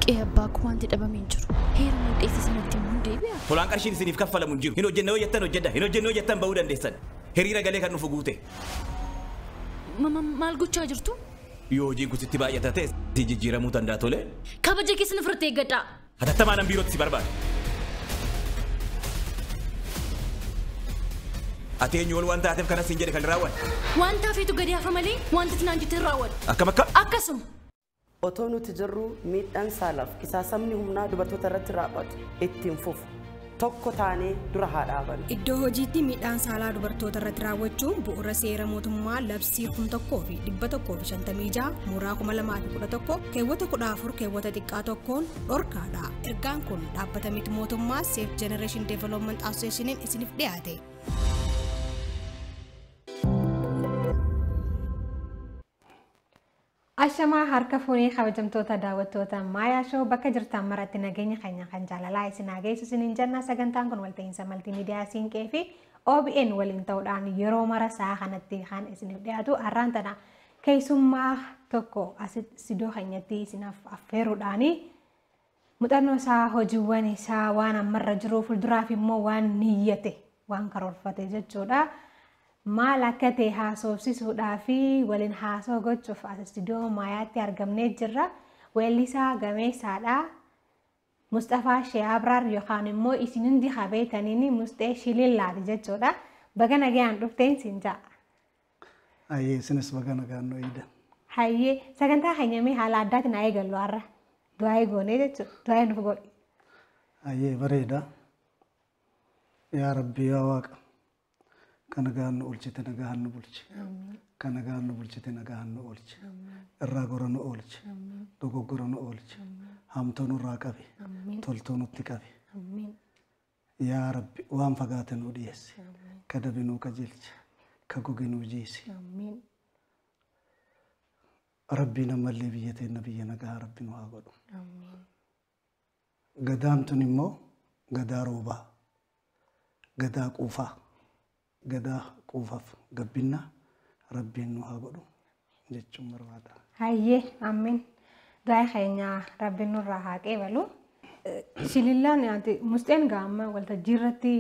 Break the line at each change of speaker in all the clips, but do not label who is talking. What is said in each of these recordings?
Qe'ee abbaa koo wanti dhabame hin jiru. Heera mudheessa sanatti immoo deebi'a.
Tolaan qarshiin isiniif kaffalamu hin jiru. Hin hojjenne yoo jettan hojjedha. Hin hojjenne yoo jettan ba'uu dandeessan. Hiriira galee kan dhufu guute.
Maal gochaa jirtu?
Yoo hojiin kun sitti baay'ata ta'e si jijjiiramuu danda'a tole.
Kabaja keessan ofirratti eeggadhaa.
Hatattamaan an biirootti si barbaada. Ati eenyu ol waan taateef kanas hin jedhe kan raawwanne.
Wanta hafeetu gadi hafa malee wanti ati naan jette hin raawwanne.
Akkam akkam?
Akkasuma.
Otoo nuti jirru miidhaan saalaaf qisaasamni humnaa dubartoota irratti raawwatu ittiin fufu. Tokko taanee dura haa dhaabannu.
Iddoo hojiitti miidhaan saalaa dubartoota irratti raawwachuun bu'uura seera mootummaa labsii 1156 mooraa 2011 keewwata 14 keewwata xiqqaa tokkoon dhorkaadha. Ergaan kun dhaabbata miti mootummaa Safe Generation Development Associationiin isiniif dhiyaate.
Ashamaa harka fuunee kabajamtoota daawwattoota Maayaa Show bakka jirtan maratti nageenya keenya kan jaalalaa isin haa geessu isiniin jenna. Sagantaan kun walta'iinsa maltiimiidiyaa Siinqee fi OBN waliin ta'uudhaan yeroo mara sa'a kanatti kan isiniif dhiyaatu. Har'aan tana keessummaa tokko asitti istuudiyoo keenyatti isinaaf affeeruudhaani muuxannoo isaa, hojiiwwan isaa, waan ammarra jiru fuulduraaf immoo waan niyyate, waan karoorfate jechuudha. Maal akka ta'e haasofsiisuudhaa fi waliin haasoo gochuuf as istuudiyoo Maayaatti argamnee jirra. Weellisaa gameessaadha. Mustafaa Shee Abraar yookaan immoo isin hundi habeetaniin Mustee Shilillaati jechuudha. Baga nagaan dhufteen siin ja'a.
Hayyee isinis baga nagaan nu eegdan.
Hayyee sagantaa keenya mee haala addaatiin haa eegallu har'a. Du'aa goonee jechuudha. Du'aa nuuf godhi.
Hayyee bareeda. Yaa Rabbi yaa Waaqa. Kan nagaan nu oolchite nagaan nu bulche. Kan nagaan nu bulchite nagaan nu oolche. Irraa gora nu oolche. Dogoggora nu oolche. Hamtuu nurraa qabe. Toltuu nutti qabe. Yaa Rabbi waan fagaate nu dhiyeesse. Ka dabe nu qajeelche. Ka goge nu jiise. Rabbiin ammallee biyya teenna biyya nagaa Rabbi nu haa godhu. Gadaan tun immoo gadaa roobaa. Gadaa quufaa. Gadaa quufaaf gabbinna Rabbiin nu haa godhu jechuun barbaada.
Hayyee amiin. Du'aa keenya Rabbiin nurraa haa qeebalu. Shilillaan ati Musteen gaama waltajjii irratti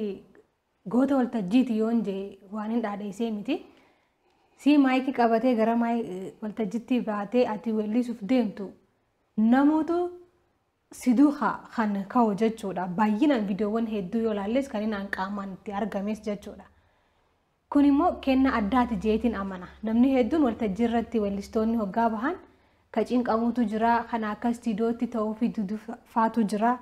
goota waltajjiiti yoon jee waan hin dhaadheessee miti. Si maayikii qabatee gara waltajjiitti baatee ati weellisuuf deemtu namoota siduu kan ka'u jechuudha. Baay'inaan viidiyoowwan hedduu yoo ilaalles kan inni qaamaan itti argames jechuudha. Kun immoo kenna addaati jeetiin amana. Namni hedduun waltajjii irratti weellistoonni hoggaa bahan ka cinqamuutu jira, kan akka istiidiyootti ta'uu fi dudufaatu jira.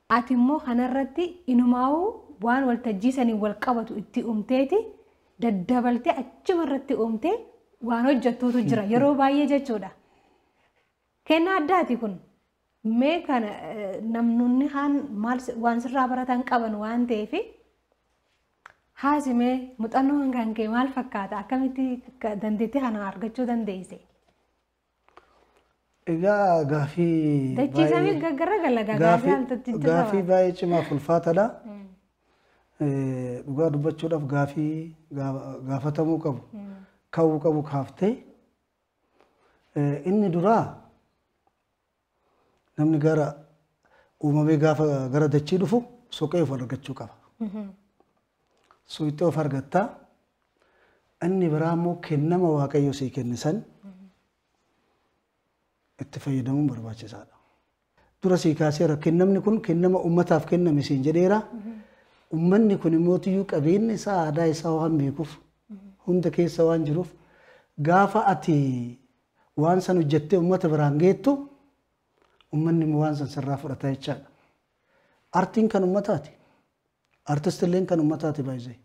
Ati immoo kanarratti inumaa'uu waan waltajjii saniin wal qabatu itti uumteeti daddabaltee achuma irratti uumtee waan hojjettuutu jira yeroo baay'ee jechuudha. Kenna addaati kun. Mee kana namni kaan maal waan sirraa baratan qaban waan ta'eef haasimee muuxannoon kan kee maal fakkaata? Akkamitti dandeettii kana argachuu dandeesse?
Egaa gaafii
Dachiisamii gaggara gala gaafii altatti jira.
Gaafii baay'ee cimaaf ulfaataadha. Dhugaa dubbachuudhaaf gaafii gaafatamuu qabu. Ka'uu qabu kaaftee. Inni duraa namni gara uumamee gaafa gara dachii dhufu soqee of argachuu qaba. Suuxee of argattaa. Inni biraa immoo kennama Waaqayyo sii kenne san itti fayyadamuun barbaachisaadha. Dura sii kaaseera kennamni kun kennama uummataaf kenname siin jedheera. Uummanni kun immoo tiyyuu qabeenya isaa aadaa isaa waan beekuuf hunda keessa waan jiruuf gaafa ati waan san hojjettee uummata biraan geettu uummanni immoo waan san sirraa fudhata jechaadha. Artiin kan uummataati. Artistilleen kan uummataati baay'ee.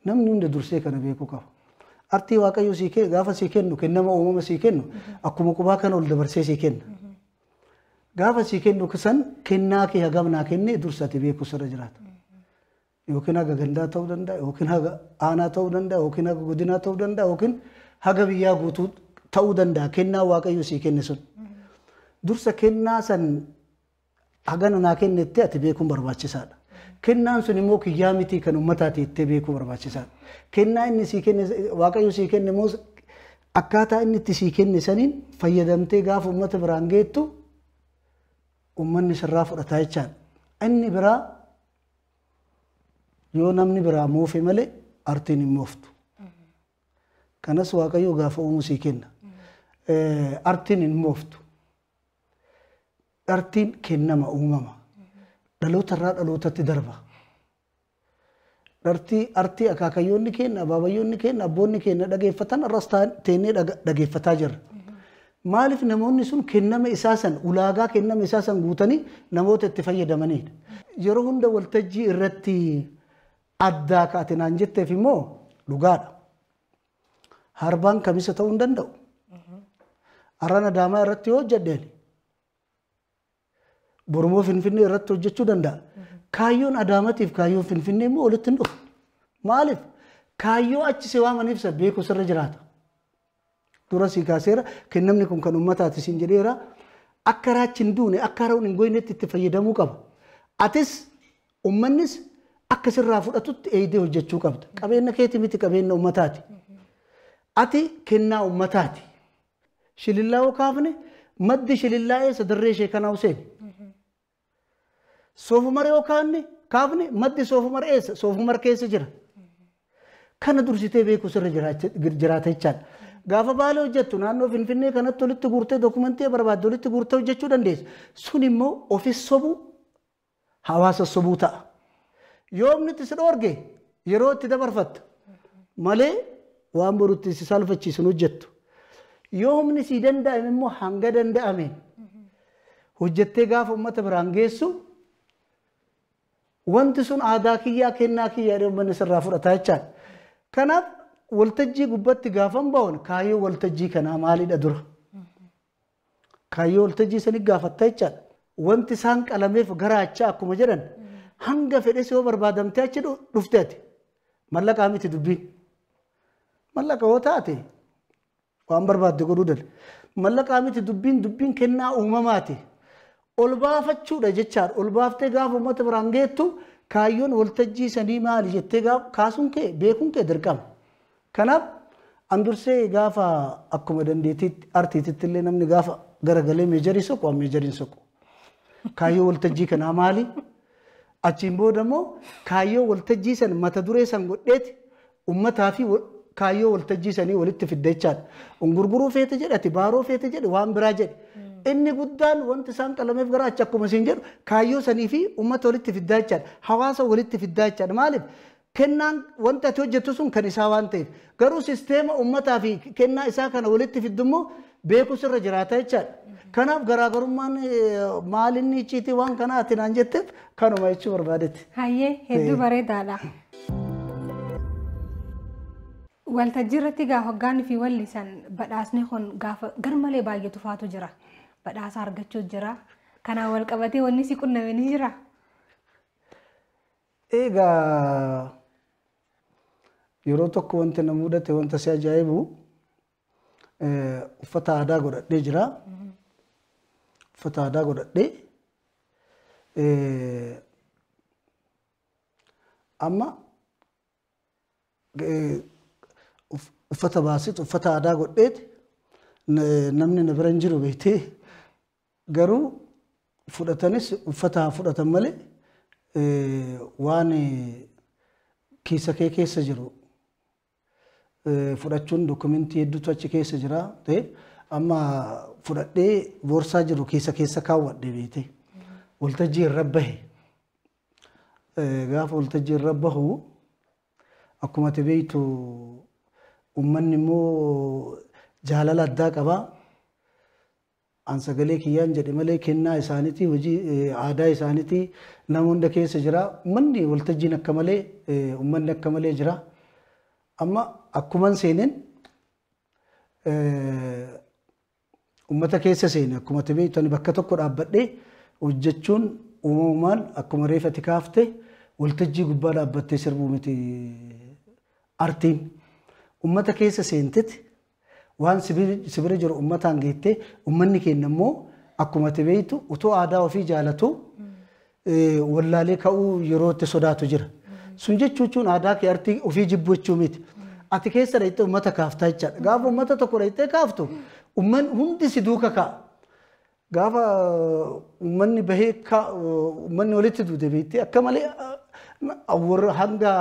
Namni hunda dursee kana beekuu qaba. Artii Waaqayyo sii kennu gaafa sii kennu kennama uumama sii kennu akkuma qubaa kana ol dabarsee sii kenna. Gaafa sii kennu san kennaa kee hagam naa kenne dursa ati beekuu sirra jiraata. Yookiin haga gandaa ta'uu danda'a, yookiin haga aanaa ta'uu danda'a, yookiin haga godinaa ta'uu danda'a, yookiin haga biyyaa guutuu ta'uu danda'a kennaa Waaqayyo sii kenne sun. Dursa kennaa san hagana naa kennetti ati beekuun barbaachisaadha. Kennaan sun immoo kiyyaa miti kan uummataati jettee beekuu barbaachisaadha. Kennaa inni sii kenne Waaqayyo sii kenne immoo akkaataa inni itti sii kenne saniin fayyadamtee gaafa uummata biraan geettu uummanni sirraa fudhataa jechaadha. Inni biraa yoo namni biraa moofe malee artiin hin mooftu. Kanas Waaqayyo gaafa uumu sii kenna. Artiin hin mooftu. Artiin kennama uumama. Dhaloota irraa dhalootatti darba. Artii akaakayyoonni keenya, abaabayyoonni keenya, abboonni keenya dhageeffatan irras teennee dhageeffataa jirra. Maaliif namoonni sun kennama isaa san ulaagaa kennama isaa san guutanii namoota itti fayyadamanidha. Yeroo hunda waltajjii irratti addaa kaate naan jetteef immoo dhugaadha. Harbaan kamisa ta'uu hin danda'u. Arrana Adaamaa irratti yoo hojjedheen Oromoo Finfinnee irratti hojjechuu danda'a. Kaayyoon Adaamaatiif kaayyoon Finfinnee immoo walitti hin dhufu. Maaliif? Kaayyoo achi si waamaniif isa beeku sirra jiraata. Dura sii kaaseera kennamni kun kan uummataati siin jedheera. Akka raachi hin duune akka haroon hin goynetti itti fayyadamuu qaba. Atis uummannis akka sirraa fudhatutti eegdee hojjechuu qabda. Qabeenya keeti miti qabeenya uummataati. Ati kennaa uummataati. Shilillaa yoo kaafne maddi shilillaa eessa dirree ishee kanaa Huseen. Soofumar yoo kaafne maddi soofumar eessa soofumar keessa jira. Kana dursitee beeku sirra jiraata jechaadha. Gaafa Baalee hojjettu naannoo Finfinnee kanatti walitti guurtee dokumentii barbaadde walitti guurtee hojjechuu dandeessa. Sun immoo ofis sobuu hawaasa sobuu ta'a. Yoomni itti si dhoorge yeroo itti dabarfatta malee waan borutti si salphachiisu hojjettu. Yoomni si danda'ame immoo hanga danda'ame hojjettee gaafa uummata biraan geessu wanti sun aadaa kiyyaa kennaa kiyyaa jedhee uummanni sirraa fudhata jechaadha. Kanaaf waltajjii gubbatti gaafan ba'uun kaayyoo waltajjii kanaa maalidha dura? Kaayyoo waltajjii sanii gaafatta jechaadha. Wanti isaan qalameef garaachaa akkuma jedhan hanga fedhes yoo barbaadamtee achi dhufte ati mallaqaa miti dubbiin. Mallaqa yoo taate waan barbaadde godhuu dandeessa. Mallaqaa miti dubbiin kennaa uumamaati. Ol baafachuudha jechaadha. Ol baaftee gaafa uummata biraan geettu kaayyoon waltajjii sanii maali jettee kaasuun kee beekuun kee dirqama. Kanaaf an dursee gaafa akkuma dandeettiitti artiititti illee namni gaafa garagalee meejarii soqu an meejariin soqu. Kaayyoo waltajjii kanaa maali? Achiin booda immoo kaayyoo waltajjii san mata duree san godheeti uummataa fi kaayyoo waltajjii sanii walitti fidda jechaadha. Ungurguruu feete jedhe ati baaroo feete jedhe waan biraa jedhe. Inni guddaan wanti isaan qalameef garaacha akkuma isin jedhu kaayyoo sanii fi uummata walitti fiddaa jechaadha. Hawaasa walitti fiddaa jechaadha. Maaliif? Kennaan wanti ati hojjettu sun kan isaa waan ta'eef. Garuu sisteema uummataa fi kennaa isaa kana walitti fiddu immoo beeku sirra jiraata jechaadha. Kanaaf garaagarummaan maalinni icciitii waan kanaa ati naan jetteef kanuma jechuu barbaadetti.
Hayyee hedduu bareedaadha. Waltajjii irratti gaafa hoggaanii fi wallisan badhaasni kun gaafa garmalee baay'atu faatu jira. Badhaasa argachuu jira. Kanaan wal qabatee wanni si qunname ni jira.
Egaa yeroo tokko wanti na mudate wanta si ajaa'ibu uffata aadaa godhadhee jira. Uffata aadaa godhadhee amma uffata baasit uffata aadaa godheeti namni na bira hin jiru beektee garuu fudhatanis uffata fudhatan malee waan keessa kee keessa jiru fudhachuun dokumentii hedduutu achi keessa jira ta'e amma fudhadhee boorsaa jiru keessa keessa kaawwadhe beektee waltajjii irra bahe gaafa waltajjii irra bahu akkuma ati beektu uummanni immoo jaalala addaa qaba. An sagalee kiyyaan jedhe malee kennaa isaaniitii hojii aadaa isaaniitii nama hunda keessa jira. Uummanni waltajjiin akka malee uummanni akka malee jira. Amma akkuman seeneen uummata keessa seene akkuma ati beektu ani bakka tokko dhaabbadhee hojjechuun uumamumaan akkuma reefati kaafte waltajjii gubbaa dhaabbattee sirbuu miti artiin. Uummata keessa seentetti waan si bira jiru uummataan geettee uummanni keenya immoo akkuma ati beektu utoo aadaa ofii jaalatu wallaalee ka'uu yeroo itti sodaatu jira. Sun jechuun aadaa kee artii ofii jibbu jechuu miti. Ati keessa dhaqxee uummata kaaftaa jechaadha. Gaafa uummata tokko dhaqxee kaaftu uummanni hundi si duuka ka'a. Gaafa uummanni bahee uummanni walitti duude beekte akka malee hanga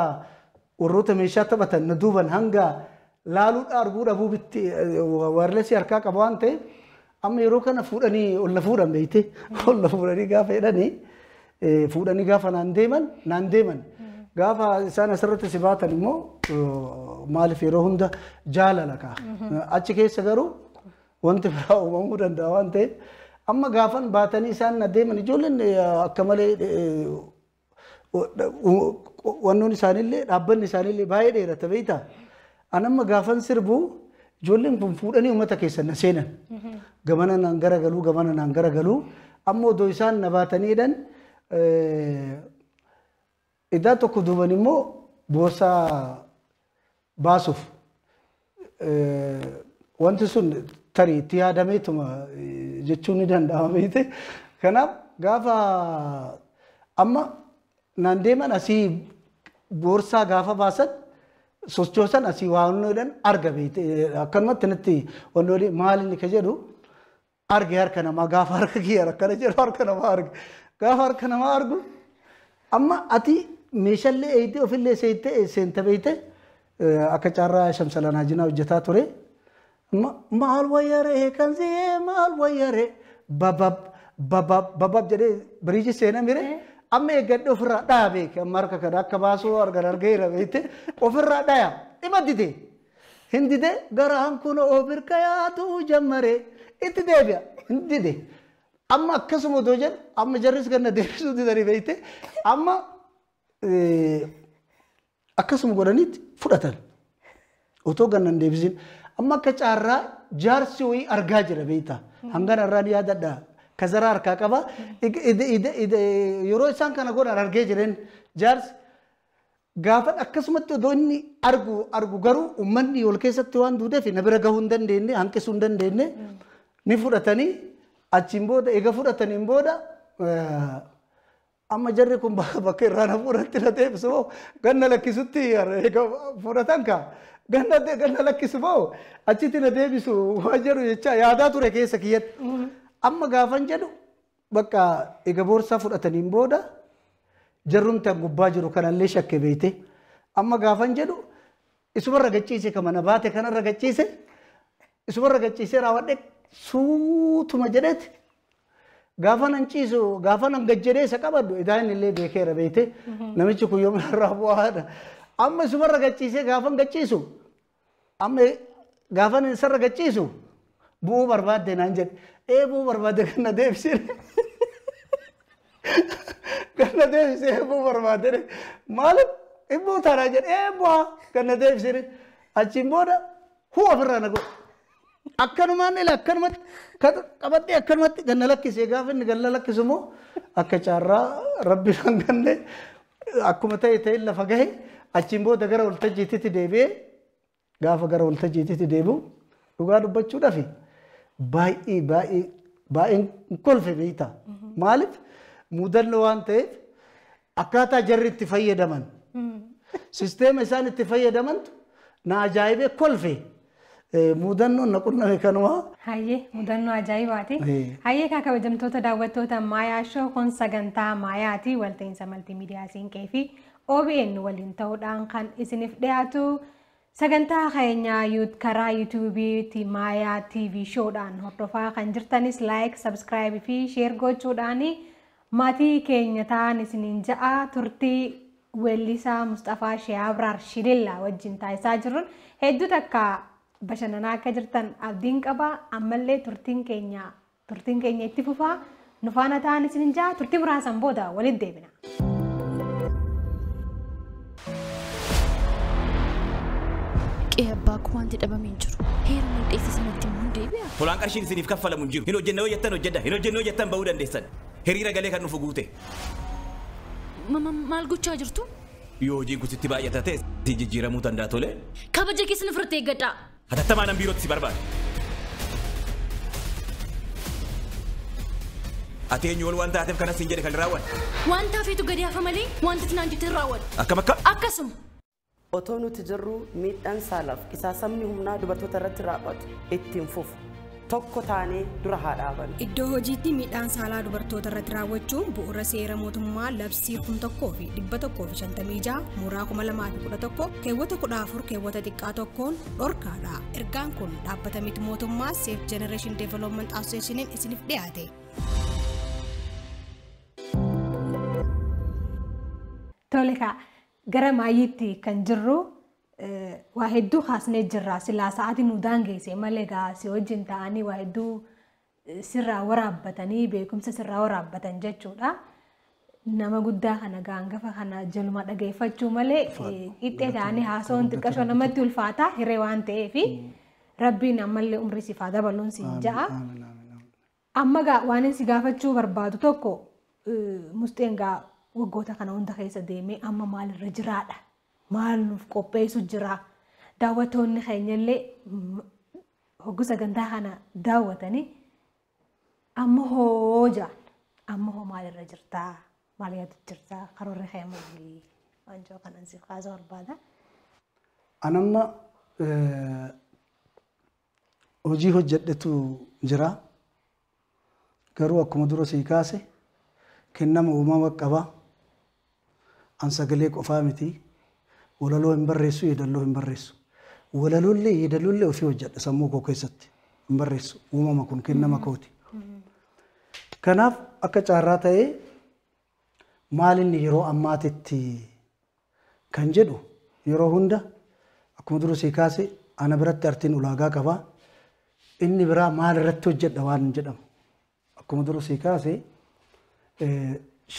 warroota meeshaa taphatan na duuban hanga laaluudha arguu dhabuu bitti waarlessi harkaa qaba waan ta'eef amma yeroo kana fuudhanii ol na fuudhan beekte ol na fuudhanii gaafa jedhanii fuudhanii gaafa naan deeman gaafa isaan asirratti si baatan immoo maaliif yeroo hunda jaalala ka'a achi keessa garuu wanti biraa uumamuu danda'a waan ta'eef amma gaafan baatanii isaan na deeman ijoolleen akka malee wannoon isaaniillee dhaabbanni isaaniillee baay'ee dheerata beektaa. An amma gaafan sirbu ijoolleen kun fuudhanii uummata keessa na seenan. Gamana naan garagaluu gamana naan garagaluu amma odoo isaan na baatanii jedhan idaa tokko duuban immoo boorsaa baasuuf wanti sun tarii itti yaadameetuma jechuun ni danda'ama beekte. Kanaaf gaafa amma naan deeman asii boorsaa gaafa baasan sochoosan asii waan jedhan arga beekte akkanumatti natti wanni maal inni ka jedhu arge harka namaa gaafa harka kiyya akkana jedhu harka namaa arge gaafa harka namaa argu amma ati meeshaalee eeyitee ofillee seente beekte akka carraa Shamsalaan Hajinaa hojjetaa ture. Maal wayyaree kan si'ee maal wayyaree babab babab babab jedhee biriiji seena mire amma eeggadhe ofirraa dhaya beeke amma harka kana akka baasuu argan argeera beekte ofirraa dhaya dhima dide hin dide garaan kun obirka yaatu jammare itti deebi'a hin dide amma akkasuma odoo jedhu amma jarris ganna deebisuu didanii beekte amma akkasuma godhaniitti fudhatan otoo ganna hin deebisin amma akka carraa jaarsi wayii argaa jira beektaa hangana irraa ni yaadadha kazaraa harkaa qaba yeroo isaan kana godhan argee jireen jaarsi gaafa akkasumatti odoo inni argu garuu uummanni wal keessatti waan duudeef na bira gahuu hin dandeenye hanqisuu hin dandeenye ni fudhatanii achiin booda eega fudhataniin booda amma jarri kun bakka irraa na fuudhatti na deebisu moo ganna lakkisutti eega fudhatan kaa ganna lakkisu moo achitti na deebisu waan jedhu jecha yaadaa ture keessa kiyyatti. Amma gaafan jedhu bakka eega boorsaa fudhataniin booda jarrumti gubbaa jiru kanallee shakke beekte amma gaafan jedhu isumarra gachiise ka mana baate kanarra gachiise isumarra gachiisee raawwadhe suutuma jedheeti gaafa nan ciisu gaafa nan gajjedhee isa qabadhu idaa inni illee beekeera beekte namichi kun yoom irraa bu'aadha amma isumarra gachiisee gaafan gachiisu amma gaafan isarra gachiisu bu'uu barbaadde naan jedhe ee bu'uu barbaadde kan na deebisee kan na deebisee bu'uu barbaadde maaliif ibbuu taanaa jedhe ee bu'aa kan na deebisee achiin booda huu ofirraa na godhe akkanumaan ila akkanumatti qabadhee akkanumatti ganna lakkisee gaafa inni ganna lakkisu immoo akka carraa rabbi kan ganne akkuma ta'e ta'e lafa gahe achiin booda gara waltajjiitti deebi'ee gaafa gara waltajjiitti deebi'u dhugaa dubbachuudhaaf baay'ee baay'ee baay'een kolfe beektaa maaliif mudannoo waan ta'eef akkaataa jarri itti fayyadaman sisteema isaan itti fayyadamantu na ajaa'ibee kolfe mudannoon na qunname kanuma.
Hayyee mudannoo ajaa'ibaati. Hayyee kaa kabajamtoota daawwattoota Maayaa Show kun sagantaa Maayaati walta'iinsa maltiimiidiyaa Siinqee fi OBN waliin ta'uudhaan kan isiniif dhiyaatu sagantaa keenya karaa yuutuubiitti Maayaa TV Showdhaan hordofaa kan jirtanis laayik, sabskraayibii fi sheer gochuudhaan maatii keenya ta'an isiniin ja'a turtii weellisaa Musxafaa Shee Abraar Shilillaa wajjin taasisaa jirruun hedduu takka bashannanaa akka jirtan abdiin qaba ammallee turtiin keenya itti fufaa nu faana ta'an isiniin ja'a turtii muraasan booda walitti deebina.
Qe'ee abbaa koo wanti dhabame hin jiru. Heera murteessa sanatti immoo deebi'a.
Tolaan qarshiin isiniif kaffalamu hin jiru. Hin hojjenne yoo jettan hojjedha. Hin hojjenne yoo jettan ba'uu dandeessan. Hiriira galee kan dhufu guute.
Maal gochaa jirtu?
Yoo hojiin kun sitti baay'ata ta'e si jijjiiramuu danda'a tole.
Kabaja keessan ofirratti eeggadhaa.
Hatattamaan an biirootti si barbaada. Ati eenyu ol waan taateef kanas siin jedhe kan raawwadhu.
Waan taafeetu gadi hafa malee wanti ati naan jette hin raawwadhu.
Akkam akka?
Akkasuma.
Otoo nuti jirru miidhaan saalaaf qisaasamni humnaa dubartoota irratti raawwatu ittiin fufu. Tokko taanee dura haa dhaabannu.
Iddoo hojiitti miidhaan saalaa dubartoota irratti raawwachuun bu'uura seera mootummaa labsii 1156 mooraa 2011 keewwata 14 keewwata xiqqaa 1 dhorkaadha. Ergaan kun dhaabbata miti mootummaa Safe Generation Development Associationiin isiniif dhiyaate.
Tole gara maayyiitti kan jirru waa hedduu kaasnee jirra. Silaa sa'aatii nu daangeesse malee egaa si wajjin ta'anii waa hedduu sirraa waraabbatanii beekumsa sirraa waraabbatan jechuudha. Nama guddaa kana gaangafa kana jaluma dhageeffachuu malee qixxee ta'anii haasawuun xiqqashoo namatti ulfaata hiree waan ta'eef rabbiin ammallee umrii siif haa dabaluun siin ja'a. Amma gaa waan si gaafachuu barbaadu tokko musxeen gaa waggoota kana hunda keessa deemee amma maalirra jiraadha? Maal nuuf qopheessu jira? Daawwattoonni keenyallee hogguu sagantaa kana daawwatanii amma hoo ja'an amma hoo maalirra jirtaa? Maal yaadu jirtaa? Karoorri kee maali? Waan jiru kanan siif kaasuu barbaada.
An amma hojii hojjedhetu jira. Garuu akkuma dura sii kaase kennama uumama qaba. An sagalee qofaa miti. Walaloo hin barreessu, yeedaloo hin barreessu. Walaloollee yeedaloollee ofii hojjedha sammuu koo keessatti hin barreessu. Uumama kun kennama kooti. Kanaaf akka carraa ta'ee maal inni yeroo ammaatitti kan jedhu yeroo hunda akkuma dura sii kaase ana biratti artiin ulaagaa qaba. Inni biraa maal irratti hojjedha waan hin jedhamu. Akkuma dura sii kaase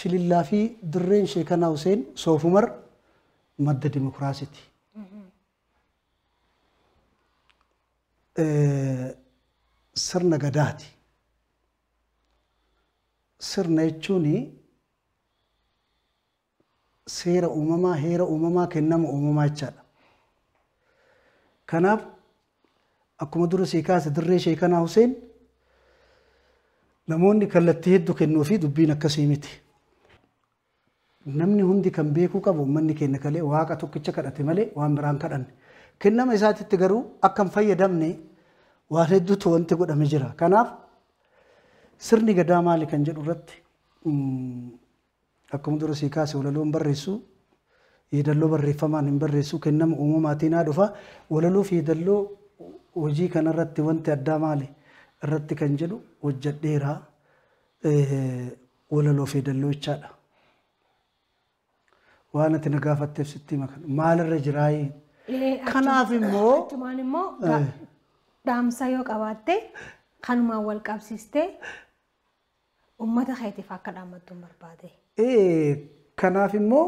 shilillaa fi dirreen Sheekanaa Huseen Soofumar madda dimokiraasiiti. Sirna gadaati. Sirna jechuun seera uumamaa, heera uumamaa, kennama uumamaa jechaadha. Kanaaf akkuma dura sii kaase dirree Sheekanaa Huseen namoonni kallattii hedduu kennuu fi dubbiin akkasii miti. Namni hundi kan beekuu qabu uummanni keenya kalee waaqa tokkicha kadhate malee waan biraan kadhanne. Kennama isaatitti garuu akka hin fayyadamne waan hedduutu wanti godhame jira. Kanaaf sirni gadaa maali kan jedhu irratti akkuma dura sii kaase walaloo hin barreessu, yeedalloo barreeffamaan hin barreessu, kennama uumamaatiin haa dhufa. Walaloo fi yeedalloo hojii kanarratti wanti addaa maali irratti kan jedhu hojjedheera. Walaloo fi yeedalloo jechaadha. Waan ati na gaafatteef sitti hima kana maalirra jiraayi? Kanaaf immoo
Achumaan immoo dhaamsa yoo qabaatte kanumaan wal qabsiistee uummata keetiif akka dhaammattu hin barbaade.
Kanaaf immoo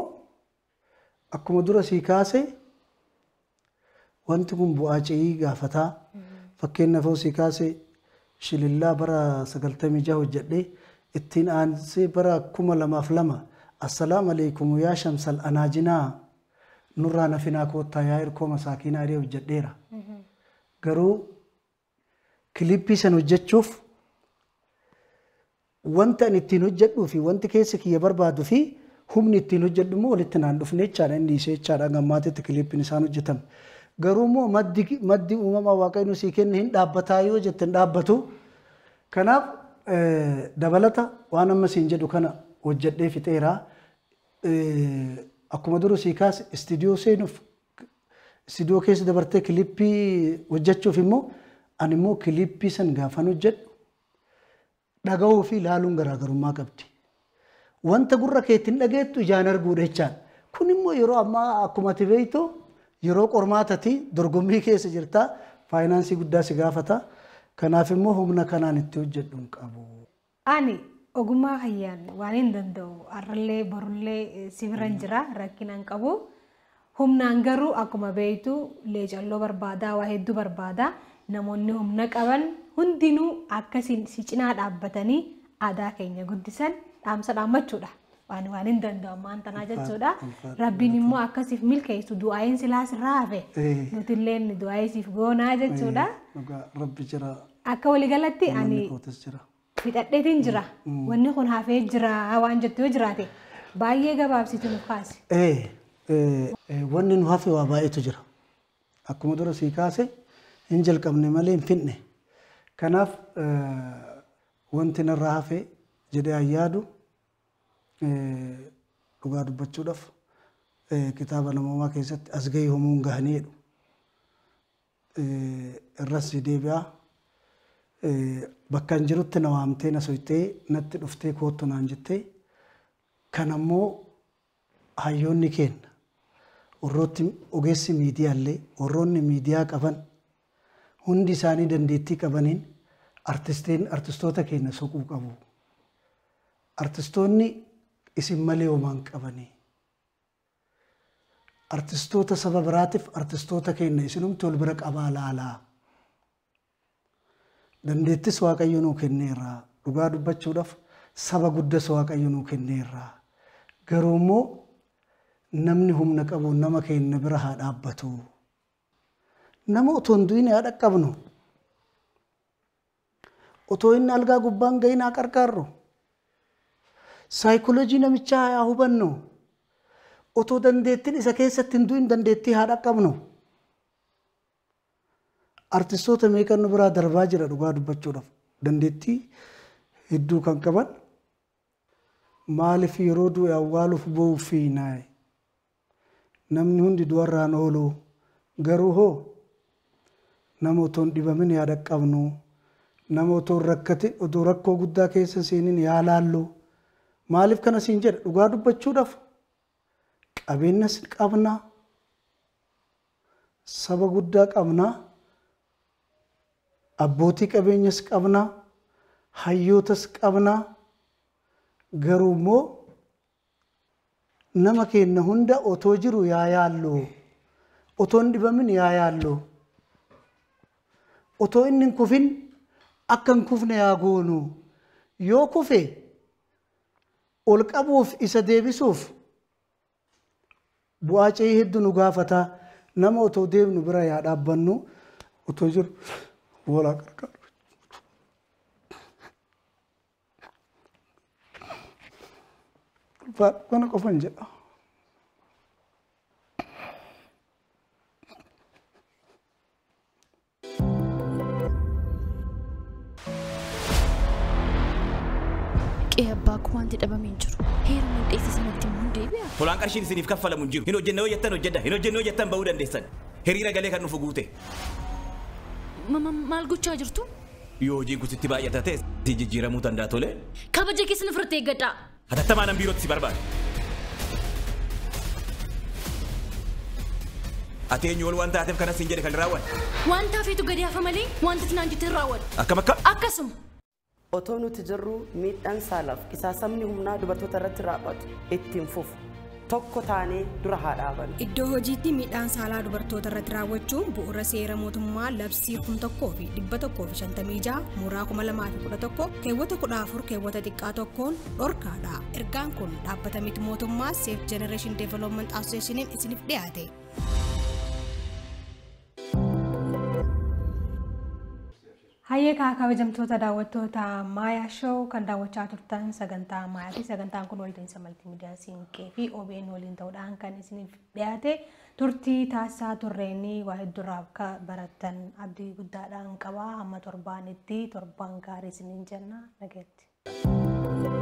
akkuma dura sii kaase wanti kun bu'aa ce'ii gaafataa. Fakkeenyaaf yoo sii kaase shilillaa bara 96 hojjedhee ittiin aansee bara 2002 assalaamu alaikum yaa shamsal anaajinaa nurraa nafinaa koottaa yaa hirkoo masaakinaa jedhee hojjedheera. Garuu kilippii san hojjechuuf wanta ani ittiin hojjedhuu fi wanti keessa kiyya barbaaduu fi humni ittiin hojjedhu immoo walitti naan dhufne jechaadha. Inni dhiisee jechaadha gammaatitti kilippiin isaan hojjetame. Garuu immoo maddi uumamaa waaqayyo sii kenne hin dhaabbataa yoo jette hin dhaabbatu. Kanaaf dabalata waan amma siin jedhu kana hojjedhee fixeera. Akkuma dura sii kaase istiidiyoo seenuuf istiidiyoo keessa dabartee kilippii hojjechuuf immoo ani immoo kilippii san gaafan hojjedhu dhaga'uu fi ilaaluun garaagarummaa qabdi. Wanta gurra keetiin dhageettu ijaan arguudha jechaadha. Kun immoo yeroo ammaa akkuma ati beektu yeroo qormaatati dorgommii keessa jirta faayinaansii guddaa si gaafata. Kanaaf immoo humna kanaan itti hojjedhu hin qabu.
Ani ogummaa hayyaan waan hin danda'u har'allee borullee si bira jira rakkina hin qabu. Humnaan garuu akkuma beektu leecalloo barbaadaa waa hedduu barbaadaa namoonni humna qaban hundinuu akkasiin si cinaa dhaabbatanii aadaa keenya guddisan dhaamsa dhaammachuudha. Waan hin danda'u ammaan tanaa jechuudha. Rabbiin immoo akkasiif milkeessu du'aayin silaa sirraa hafe nuti illee du'aayii siif goonaa jechuudha.
Rabbi jira.
Akka waliigalatti ani fixadheetiin jira. Wanni kun hafee jira waan jettu yoo jiraate baay'ee gabaabsitu nuuf kaasi.
Wanni nu hafe waa baay'eetu jira. Akkuma dura sii kaase hin jalqabne malee hin finne. Kanaaf wanti narraa hafe jedhee yaadu dhugaa dubbachuudhaaf kitaaba namoomaa keessatti as gahii homuun gahanii jedhu. Irras deebi'aa bakka hin jirutti na waamtee na soytee natti dhuftee koottu naan jettee kan ammoo hayyoonni kenna warrooti ogeessi miidiyaallee warroonni miidiyaa qaban hundi isaanii dandeettii qabaniin artistoota keenya soquu qabu. Artistoonni isin malee homaan qabanii. Artistoota saba biraatiif artistoota keenya isinumti ol bira qabaa laalaa. Dandeettis Waaqayyo nuu kenneerra. Dhugaa dubbachuudhaaf saba guddas Waaqayyo nuu kenneerra. Garuu immoo namni humna qabu nama keenya bira haa dhaabbatu. Nama otoo hin du'in haa dhaqqabnu. Otoo inni algaa gubbaan gahin haa qarqaarru. Saayikooloojii namichaa haa hubannu. Otoo dandeettiin isa keessatti hin du'in dandeettii haa dhaqqabnu. Artistoota meeqan nu biraa darbaa jira dhugaa dubbachuudhaaf. Dandeettii hedduu kan qaban maaliif yeroo du'e awwaaluuf boo'uuf fiinaaye. Namni hundi du'arraan oolu garuu hoo nama otoo hin dhibamin haa dhaqqabnu. Nama otoo hin rakkatin otoo rakkoo guddaa keessa seenin yaa laallu. Maaliif kana siin jedha dhugaa dubbachuudhaaf qabeenyas qabna, saba guddaa qabna, abbootii qabeenyas qabna, hayyootas qabna. Garuu immoo nama keenya hunda otoo jiru yaa yaallu, otoo hin dhibamin yaa yaallu, otoo inni hin kufin akka hin kufne yaa goonu. Yoo kufe ol qabuuf isa deebisuuf bu'aa ce'ii hedduu nu gaafata. Nama otoo deemnu bira yaa dhaabbannu otoo jiru walaa qarqaaru. Kana qofan jedha.
Qe'ee abbaa koo wanti dhabame hin jiru. Heeruma dheesse sanatti immoo hin deebi'a.
Tolaan qarshiin isiniif kaffalamu hin jiru. Hin hojjenne yoo jettan hojjedha. Hin hojjenne yoo jettan ba'uu dandeessan. Hiriira galee kan dhufu guute.
Maal gochaa jirtu?
Yoo hojiin kun sitti baay'ata ta'e si jijjiiramuu danda'a tole.
Kabaja keessan ofirratti eeggadhaa.
Hatattamaan an biirootti si barbaada. Ati eenyu ol waan taateef kanas hin jedhe kan raawwanne.
Waan taafeetu gadi hafa malee wanta tinaan jette hin raawwanne.
Akkam akkam?
Akkasuma.
Otoo nuti jirru miidhaan saalaaf qisaasamni humnaa dubartoota irratti raawwatu ittiin fufu. Tokko taanee dura haa dhaabannu.
Iddoo hojiitti miidhaan saalaa dubartoota irratti raawwachuun bu'uura seera mootummaa labsii 1156 mooraa 2011 keewwata 14 keewwata xiqqaa tokkoon dhorkaadha. Ergaan kun dhaabbata miti mootummaa Safe Generation Development Associationiin isiniif dhiyaate.
Hayyee kabajamtoota daawwattoota Maayaa Show kan daawwachaa turtan sagantaa Maayaa fi sagantaan kun walta'iinsa maltiimiidiyaa Siinqee fi OBN waliin ta'uudhaan kan isiniif dhiyaate turtii taasisaa turreenii waa hedduurraa akka barattan abdii guddaadhaan qaba. Hamma torbaanitti torbaan gaarii isiniin jenna. Nagaatti.